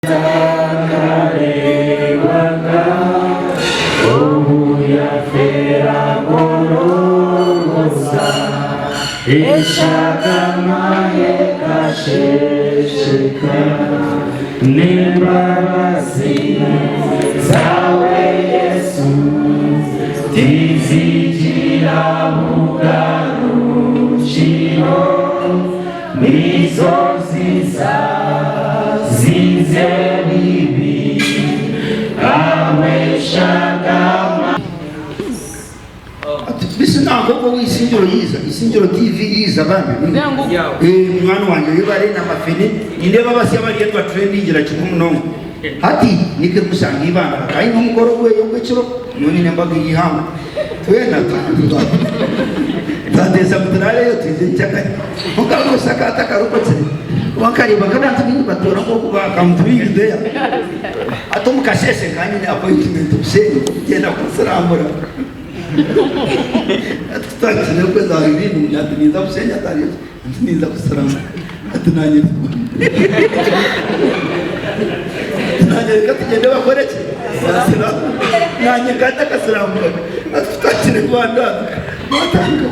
Takareebwaga obu yafeera Gologosa, Eshagama y'ekasheesheka, N'embabazi zaawe Yesu, Tizigira bugarukiro. Nizo ziza zinze ebibi ahabw'eshagama. Ati bisi nanka ogwo ow'Isingiro yiiza, Isingiro TV yiiza bambi. Eh, munywani wangye oyebare na mafene. Nindeeba abasya bariyo nibatrendingira kimwe munonga. Hati nikiri kushanga ibanda bakaba aine omukoro gweye ogw'ekiro, nyowe nyine embaga ey'eihangwe. Twena twateesa ngu turaareyo twije nkyakare. Kwonka rwose akaba atakarokokire. Kuba nkareeba nk'abantu baingi batoora nk'oku bakamutwingi there. Hati omu kasheeshe nkaba nyine appointment Bushenyi kugyenda kumusirambura. Hati ku twahikire okwezi aha ibiri ati ninza Bushenyi ati hariyo ki? Ati ninza kusirambura. Ati naanye naanye reka tugyende bakore ki? Bansirambure. Naanye nkaba ntakasiramburaga. Hati ku twahikire Rwanda Batandika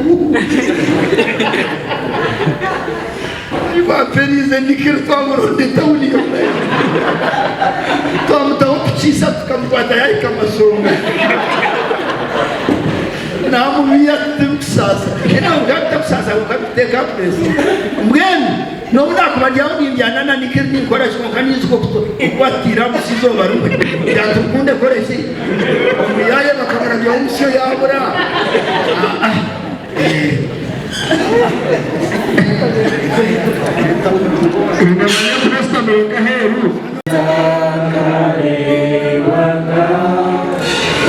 Bamperize Nikiri twamuronda etawuni yoona twamutaho piki ishatu tukamukwata yahika Masonga namubiiha tibikusaasa bikaba bitakusaasa kwonka bikuteeka aha pressure mbwenu nobu nakuba ndi aho nimbyana na Nikiri ninkoraki kwonka ninjuka oku batuteire aha musyo eizooba rimwe ngira nti rukundo ekoreki Omuyaaye bakabarabyaho omusyo yaabura. Niinamanya ngu oshutamire nk'aheeru. Takareebwaga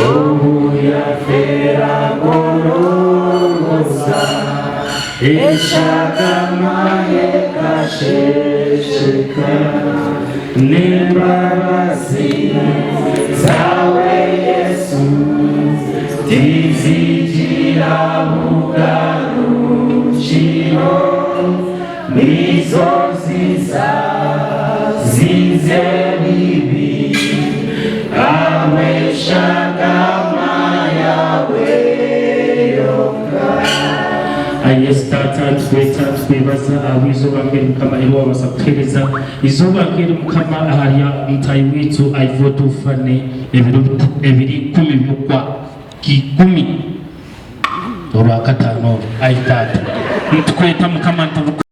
obu yafeera Gologosa, Eshagama y'ekasheesheka. N'embabazi zaawe Yesu tizigira bugarukiro, nizo ziza zinze ebibi ahabw'eshagama yaawe yonka. Ai Yesu Taata, nitukweta nitukwebaza ahabw'eizooba nk'eri Mukama eri wabaasa kutuheereza. Eizooba nk'eri Mukama ahari mutaahi waitu Ivo Tufane ebiro ebiri ikumi by'okwa ikumi orwakataano oru. Ai Taata, nitukweta Mukama nitubuka.